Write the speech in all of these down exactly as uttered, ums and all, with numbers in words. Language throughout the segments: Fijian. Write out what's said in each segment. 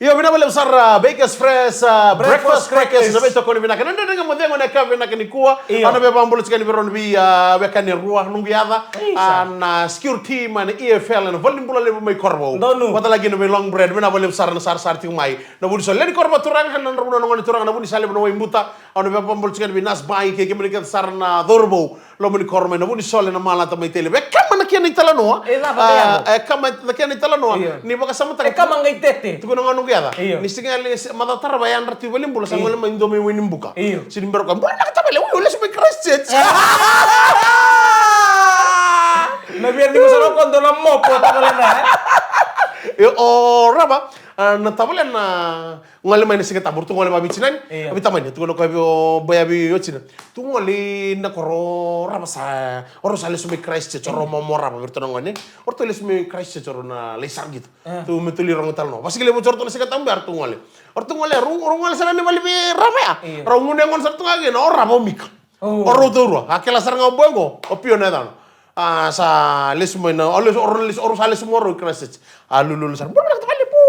Io, vinaka vakalevu sara, Bakers Fresh, ah, Breakfast Breakfast Crackers. Crackers. Na veitokoni vinaka. Na dredre ga mo cegu ena yakavi vinaka nikua. Io. Au na via vakabula tiko yani vei rau na vei, ah, wekani rua, noqu yaca. Isa. Ah, na security mai na E F L, na valenibula levu mai Korovou. Donu. Vata laki na vei Long Bread, vinaka vakalevu sara na sarasara tiko mai. Na Vunisole ni Korovou turaga, na Dravuna na gone turaga, na Vunisale na Waibuta. Au na via vakabula tiko yani vei Nasbai, kei kemuni kece sara na cauravou. Loma ni koro mai na Vunisole na Malata mai Tailevu. E kama na kena italanoa. E cava, ah, e kama na kena italanoa. Io. Ni vakasamataka. E kama qai tete. Tukuna ga noqu yaca. Io. Ni siga levu se macawa tarava e yadra tu i valenibula, sa gole mai dua mai Wainibuka. Io. Sega ni bera o koya, bula vinaka tavale, oi, au lesu mai Christchurch. Na via ni sara o koya dua na mopo tavale na, e? Io, o Rava, ah, na tavale na Gole mai na Siga Tabu, ratou gole vakavitinani. Io. Vei tamani, tukuna o koya vei o Boyavi, o tina. Tou gole i na koro, Rava, sa, o rau sa lesu mai Christchurch, o rau momo Rava, vei ratou na gone. O ratou lesu mai Christchurch, o rau na lai sara qito. Ah. Tou me tou lai rogo tale na. Vasikile vou o ratou na Siga Tabu, o ratou gole. O ratou gole, rau, rau gole sara na vale vei Rava ya. Io. Rau gunu yaqona sara tu ga kina, o Rava, o Mika. Oh. O rau taurua, a kila sara ga o boy qo, o Pio na yacana. A, sa lesu mai na, o lesu, o rau lesu, o rau sa lesu mai o rau i Christchurch. A lululu sara, bula vinaka tavale, pu.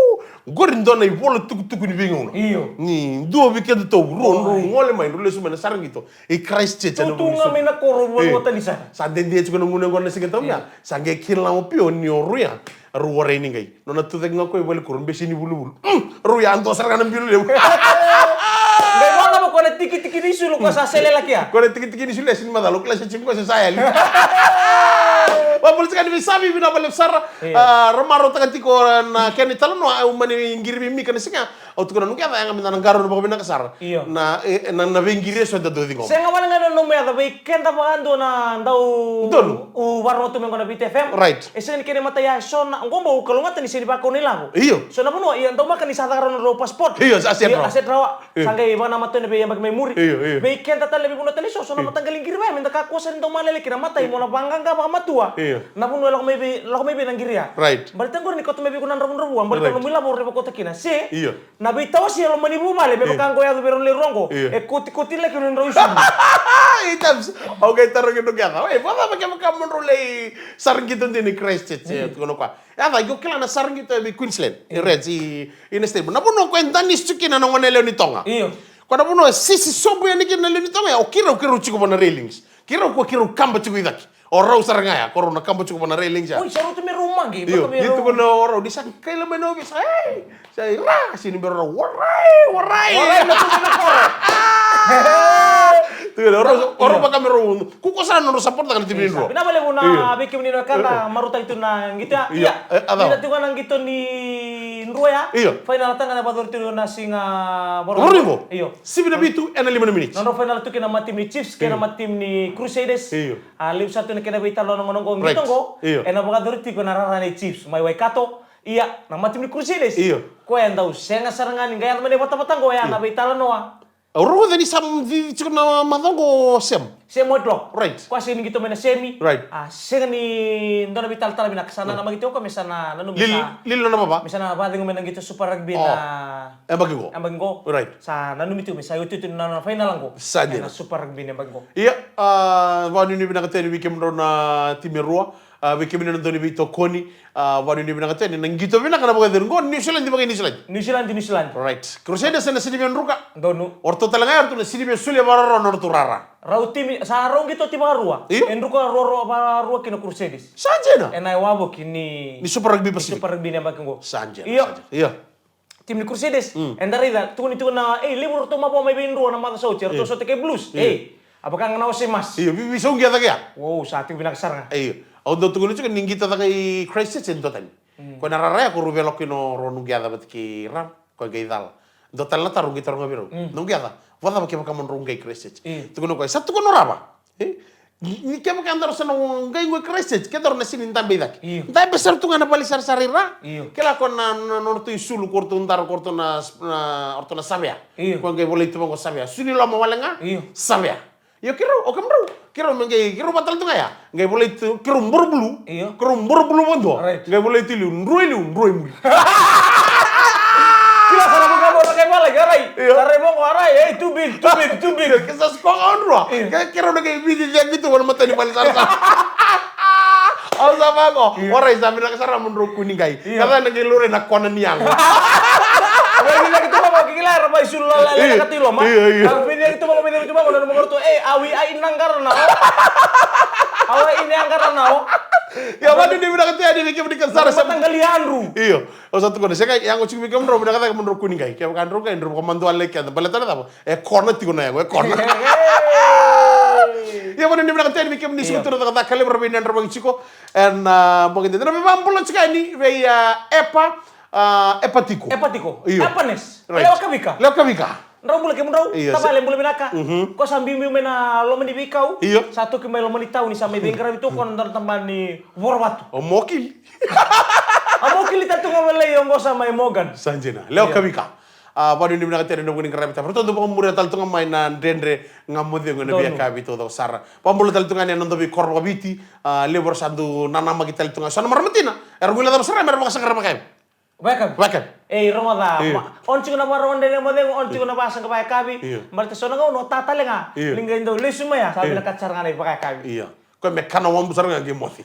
Qori dua na ivola tukutuku ni veigauna. Io. Ni dua vei kedatou, rua, rau gole mai, rau lesu mai na sara qito. I Christchurch, tou tu ga mai na koro, vua tani sara. Sa dede tiko na gunu yaqona na Siga Tabu ya. Io. Sa qai kila o Pio ni o rau ya. Rau warai ni qai. Nona tucake ga o koya i valekuro, bese ni vuluvulu. Mm, rau yadua sara ga na bilo levu. Qai vaka mo ko na tikitiki ni sulu ko sa sele laki ya. Ko na tikitiki ni sulu ya, sega ni macala, o kila se tiko ko se sa yali. Vabula tiko yani vei Savi, vinaka vakalevu sara. Io. A, ra marautaka tiko na kena italanoa, au mani qiri vei Mika na siga. Au tukuna noqu yaca, yaga me da na qarauna vakavinaka sara. Io. Na, e, na, na veiqiri eso eda dau ciqoma. Sega wale ga na nomu yaca, vei keda vakadua na dau, donu, u vakarorogo tu mai qo na Viti F M. Right. E sega ni kena imatai ya, e so na, qo bau kalougata ni sega ni vakau na ilavo. Io. So na vanua, ia daumaka ni sa caka rawa na nodrau passport. Io, sa set rawa. Io, a set rawa. Io. Sa qai vakanamata tu ena veiyabaki mai muri. Io, io. Vei keda tale na veivanua tale eso, so na, io, mataqali qiri vaya, me da kakua sara ni dau malele kina, matai mo na vaqaqa vakamatau. Io. Na vanua e lako mai vei, lako mai vei na qiri ya. Right. Baleta qori ni kauta mai vei iko na dravudravua, baleta, right, na nomu ilavo o rau vakauta kina. Se, io, na veitawasei e loma ni vuvale, me, io, vaka qo e yaco vei rau na lewe rua qo, io, e kotikoti laki o nodrau isulu. Ei, Tabs, au qai tarogi noqu yaca. Ei, vakacava kevaka mo drau lai sara qito dina i Christchurch, io, e tukuna o koya. Yaca, iko kila na sara qito e vei Queensland, io, e Reds, i, i na stadium. Na vanua ko e danisi tu kina na gone yalewa ni Toga. Io. Ko na vanua e sisi sobu yani kina na lewe ni Toga ya, o keirau, keirau tiko vua na railings. Keirau, ko keirau kaba tiko i cake. O rau sara ga ya, ko rau na kaba tiko vua na railings ya. Oi, sa rau tu me rau maqi, io, vaka me, io, rau tukuna o rau, ni sa kaila mai na ovisa, ei, sa i ra, sega ni bera rau, warai, warai. Warai na tu na koro. Tukuna o rau, o rau, io, vaka me rau, kuko sara na nodrau support taka na timi ni Drua. Vinaka vakalevu na, io, vei kemuni na wekada, io, marautaki tu na qito ya. Io. Ia, e, a cava? Ni na tiko na qito ni Drua ya. Io. Final taga na vakayacori tu na siga Vakaraubuka. Io. Sivi na vitu ena lima na miniti. Nodrau final tu kei na matimi ni Chiefs, kei na, io, matimi ni Crusaders. Io. A levu sara tu na kena veitalanoa na gauna qo, right, qito qo, io, ena vakayacori tiko na rara nei Chiefs mai Waikato. Ia, na matimi ni Crusaders, io, koya e dau sega sara ga ni qai yaco mai na ivatavata qo, ia, io, na veitalanoa. Au rogoca ni sa cici tiko na macawa qo o Sam. Sam Whitelock. Right. Koya sega ni qito mai na semi. Right. A sega ni dua na veitalatala vinaka, sa nanamaki tiko o koya me sa na nanumi, lil-, sa lili nona vava. Me sa na vakacegu mai na qito Super Rugby, oh, na yabaki qo. Yabaki qo. Right. Sa nanumi tiko me sa iotioti na, na final qo. Sa dina. Ena Super Rugby na yabaki qo. Ia, a, vakanuinui vinaka tu yani vei kemudrau na timi e rua. A, vei kemuni na dau ni veitokoni. A, vakanuinui vinaka tu yani na qito vinaka na vakayacori qo, New Zealand vaka New Zealand. New Zealand, New Zealand. Right. Crusaders ena sega ni via druka. Donu. O ratou tale ga ya o ratou na sega ni via solia vakarorogo na nodratou rara. Rau timi, sa rau qito ti vakarua. Io. E druka ruarua, vakarua kina Crusaders. Sa dina. Ena iwavoki ni, ni Super Rugby Pacific. Super Rugby ni yabaki qo. Sa dina, io, sa dina. Io. Timi ni Crusaders, mm, eda raica, tukuni tiko na, ei, levu ratou mavoa mai vei Drua na macawa sa oti, ratou, io, sota kei Blues. Io. Ei, a vaka ga na ose masi. Io, vei, veisau qia cake ya. Wow, sa tiko vinaka sara ga. Io. Au dau tukuna tiko ni qito cake i Christchurch e dua tani. Mm. Koya na rara ya ko rau via lako kina o rau, noqu yaca, vata kei Ram, koya qai cala. Dua tale na taro qai taroga vei rau. Mm. Noqu yaca, vakacava kevaka mo drau qai Christchurch? Io. Tukuna o koya, sa tukuna o Rava. E? Ni, ni kevaka edaru sa na qai qo i Christchurch, kedaru na sega ni dabe i cake. Io. Dabe sara tu ga na vale sarasara i ra. Io. Kila ko na, na, na nodratou isulu, ko ratou dara, ko ratou na, na, o ratou na savea. Io. Ko qai volai tu vaqo savea. Sulu i loma wale ga. Io. Savea. Io, keirau, o kemudrau. Keirau me qai, keirau vata tale tu ga ya. Qai volai tu, keirau borobulu. Io. Keirau borobulu vadua. Right. Qai volai tu i liu, Drua i liu, Drua i muri. Kila sara vaka mo na qai vale, qai rai. Io. Sa rai vaqo, a rai, ei, too big, too big, too big. Io, ke sa skoka o Drua. Io. Ke, keirau na qai vici cake tu vana mata ni vale sara sara. Au sa vaqo. Io. Orait, sa vinaka sara mo drau kua ni qai. Io. Ka sa na qai laurai na kona ni yago. Ka tu i loma. Io, io. Ka vei tu vaka, vei tu vaka, na makaru tu, e, au i ai na qara nao. Au i ai na qara nao. Ia, vani ni vinaka tu yani vei kemuni ka sara sa. Mataqali Andrew. Io. Au sa tukuna, sega, yago tiko vei kemudrau, vinaka cake mudrau kua ni qai. Kevaka drau qai, drau vakamadua lai keda. Baleta na cava? E kona tiko na yago, e kona. Ia, vani ni vinaka tu yani vei kemuni, io, siko tu na cakacaka levu ra vei na dravaki tiko. Ena, ah, bogi dede. Na veivakabula tiko yani vei, ah, Epa, ah, Epa tiko. Epa tiko. Io. Epanes. Right. Lewa Kavika. Lewa Kavika. Drau bula kemudrau, io, tavale bula vinaka. Mhm. Ko sa biubiu mai na loma ni veikau. Io. Sa toki mai loma ni tauni, sa mai veiqaravi tu ko na dua na tabana ni voravatu. O Mokili. A Mokili tale tu ga mai lai o qo sa mai Morgan. Sa dina. Lewa, io, Kavika. A, vani ni vinaka tu yani na vuku ni qaravi tabu. Ratou dau vakamuria tale tu ga mai na Dredre Ga Mo Cegu ena veiyakavi taucoko sara. Vakabula tale tu ga yani na noda veikoro vakaviti. A, levu era sa dau nanamaki tale tu ga. So na marama tina era guilecava sara me ra vakasaqara vakayakavi. Vakayakavi. Vakayakavi. E, rogoca. Io. Ma, on tiko na vakarorogo Dredre Ga Mo Cegu, on tiko na vakasaqa vakayakavi. Io. Baleta so na gauna o ta tale ga. Io. Ni qai dau lesu mai ya, sa, io, vinakata sara ga na ivakayakavi. Io. Koya me kana wabu sara ga qai moce.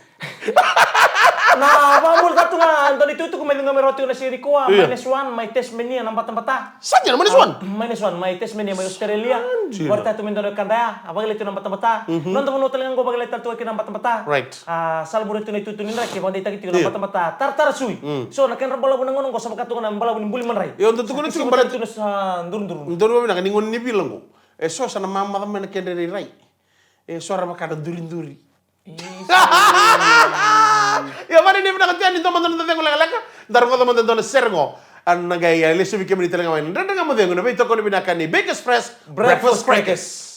Na vakabula tale tu ga, dua na itukutuku mai Cegu, me rawa tiko na siga nikua, io, minus one, mai Tasmania na batabata. Sa dina, minus one? Ah, minus one, mai Tasmania, mai Australia. Sa dina. Vakaraitaka tu me dua na wekada ya, a vakilai tu na batabata. Mhm. Noda vanua tale ga qo vakilai tale tu ga kina na batabata. Right. A, sa lumuria tu na itutu ni draki, vakadeitaki tiko na, io, batabata Taratara Sui. Mm. So, na kedra balavu na gauna qo sa vaka tu ga na balavu ni buli madrai. Io, dau tukuna tiko baleta tu na sa duruduru. Dau vinaka ni gauna ni vila qo. E so sa na mamaca mai na kedra irairai. E so ra vaka na duriduri. Isa. Ia, vani ni vinaka tu yani, dua mada na noda cegu lekaleka. Da rogoca mada e dua na sere qo. A na qai, a, lesu vei kemuni tale ga mai na Dredre Ga Mo Cegu, na veitokoni vinaka ni Bakers Fresh Breakfast Crackers.